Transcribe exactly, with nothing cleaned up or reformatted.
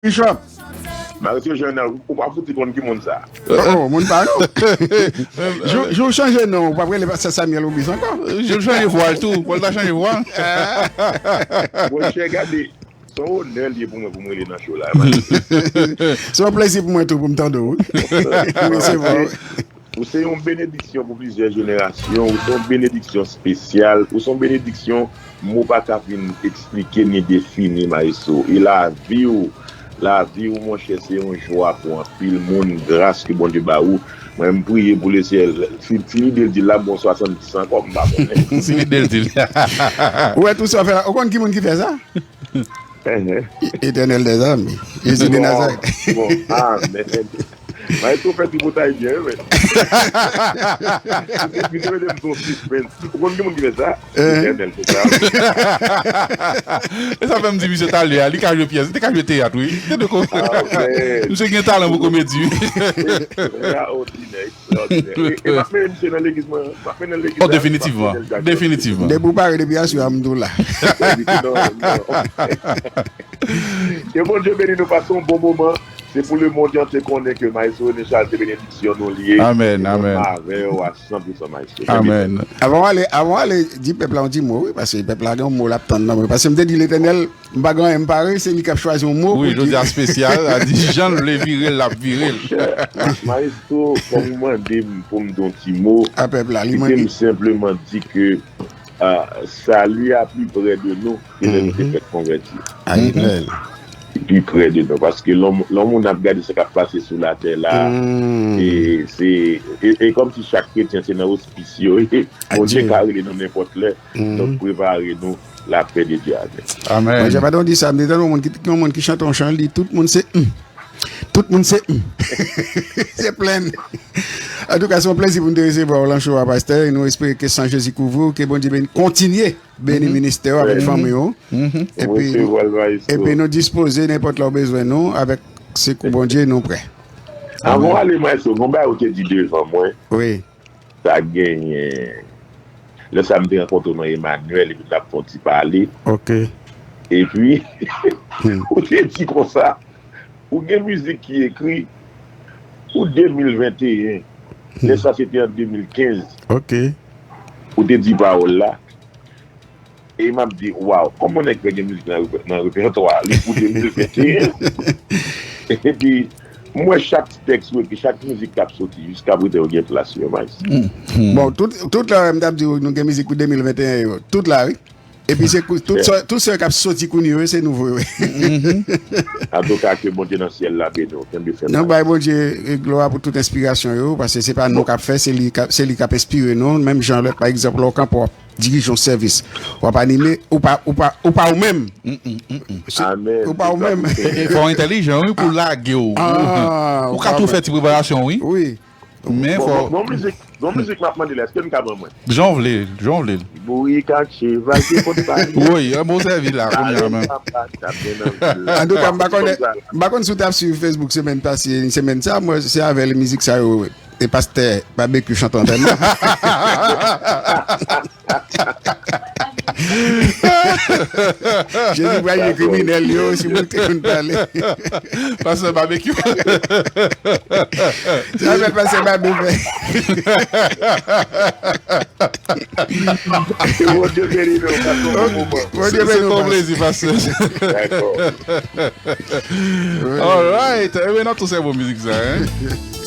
Bishop. Mauricio Jeannel, ou pa fouti konn ki moun sa. Oh, oh, moun pa non. Jou, jou chanje non, ou pa rele Pastè Samuel Obis ankò. Jou chanje vwa l tou, Paul ta chanje vwa. Monchè, gade, se yon onè li ye pou mwen pou m rele nan show la. Se yon plezi pou mwen tou pou m tande w. Wi, se vre. Ou se yon benediksyon pou plizyè jenerasyon, ou se yon benediksyon espesyal, ou se yon benediksyon mo pa ka fin eksplike ni defini, maestro. E lavi w, lavi w, monchè, se yon jwa pou anpil moun, gras ke Bondye ba ou. Mwen, m priye pou lesyèl. Si, si li de l di l la, bon, swasanndiz ankò, m pa konnen. Si li de l di l. Ou wè tou sa w fè la, ou konn ki moun ki fè sa? Etènèl dèzame, Jezi de Nazarèt. Bon, bon, amèn. Maestro fè tripotay byen, wi, men. Misye mete m sou sispann. Ou konn ki moun ki fè sa? Etènèl, se sa. E sa fè m di misye talè a, li ka jwe pyès, li te ka jwe teyat, wi. Tande ko. Misye gen talan pou komedi, wi. Ekstraòdinè, ekstraòdinè. E, e m ap mennen misye nan legliz mwen, m ap mennen l legliz la, m ap mennen l Jackson. Oh, definitivman, definitivman. Depi w pare depi aswè a, m tou la. Non, non. Ke Bondye beni nou, pase yon bon moman. Se pou lemonn antye konnen ke Maestro René Charles se benediksyon nou li ye. Amèn, amèn. Avè w a san pou san, Maestro. Amèn. Avan w ale, avan w ale, di pèp la yon ti mo, wi, paske pèp la gen yon mo l ap tann nan mwen. Paske m te di Letènèl, m pa gen anyen m pare, se li k ap chwazi yon mo. Wi, jodi a espesyal, a di jan l vle vire l, l ap vire l. Monchè, Maestro, kòm ou mande m pou m di yon ti mo, a pèp la, li mande. Kite m senpleman di ke Ah, sali a pi prè de nou ke lè nou te fèk konvèti. Amèn. Li pi prè de nou, paske lè yon, lè yon moun ap gade sa k ap pase sou latè la, e se, e, e kòmsi chak kretyen se nan ospis yo ye. Bondye ka rele nou nenpòt lè. Donk, prepare nou, lapè de Dye avè nou. Amèn. Mwen, jan pandan w di sa, m te tande yon moun ki, yon moun ki chante yon chan, li, tout moun se, hmm. Tout moun se, hmm. Se plenn. Antouka, se yon plezi pou n te resevwa w lan show a, pastè, e nou espere ke san Jezi kouvri w, ke Bondye beni, kontinye beni ministè w avèk fanmi w. Epi, epi nou dispoze, nenpòt lè w bezwen nou, avèk sekou Bondye, nou prè. Avan w ale, Maestro, gon bagay ou te di devan mwen. Wi. Sa genyen. Lè sa a m te rankontre w nan Emmanuel epi n t ap fè yon ti pale. Ok. Epi, ou te di konsa, ou gen mizik ki ekri pou de mil venteyen. Lè sa se te an de mil kenz. Ok. Ou te di pawòl la. E m ap di, waw, kòman nèg fè gen mizik nan repè-, nan repètwa li pou de mil venteyen? Epi, m wè chak tèks ou ekri, chak mizik k ap soti, jiska prezan yo gen plas yo, Maestro. Bon, tout, tout la, m t ap di w, nou gen mizik pou de mil venteyen yo. Tout la, wi. Epi se kou-, tout sa, tout sa k ap soti kounye yo, se nouvo yo. Antouka, ke Bondye nan syèl la beni w. Kenbe fèm. Nou bay Bondye, e, glwa pou tout enspirasyon yo, paske se pa nou k ap fè, se li k ap, se li k ap enspire nou. Menm jan lè, pa egzanp, lè w kanpe w ap dirije yon sèvis, w ap anime, ou pa, ou pa, ou pa ou menm. Se, ou pa ou menm. E, e fò w entèlijan, wi, pou lage w. Ou ka tou fè ti preparasyon, wi. Wi. Men fò. Bon, bon, bon mizik, bon mizik m ap mande la, èske n ka ban mwen? Jan w vle, jan w vle. Bourik ak cheval te konn pale. Wi, an bon sèvi la, kounye a menm. Antouka, m pa konnen, m pa konn si w t ap swiv Facebook semèn pase, semèn sa, mwen, se avè mizik sa yo, e pastè Babekyou chante antèn nan. Jezi pral jwe kriminèl yo, si moun te konn pale. Pastè Babekyou. Sa fè pastè Babe fè. Ke Bondye beni nou, pastè. Bondye beni nou, pastè. Se ton plezi, pastè. Dakò. All right. Ebyen, nan tout se bon mizik sa, hein?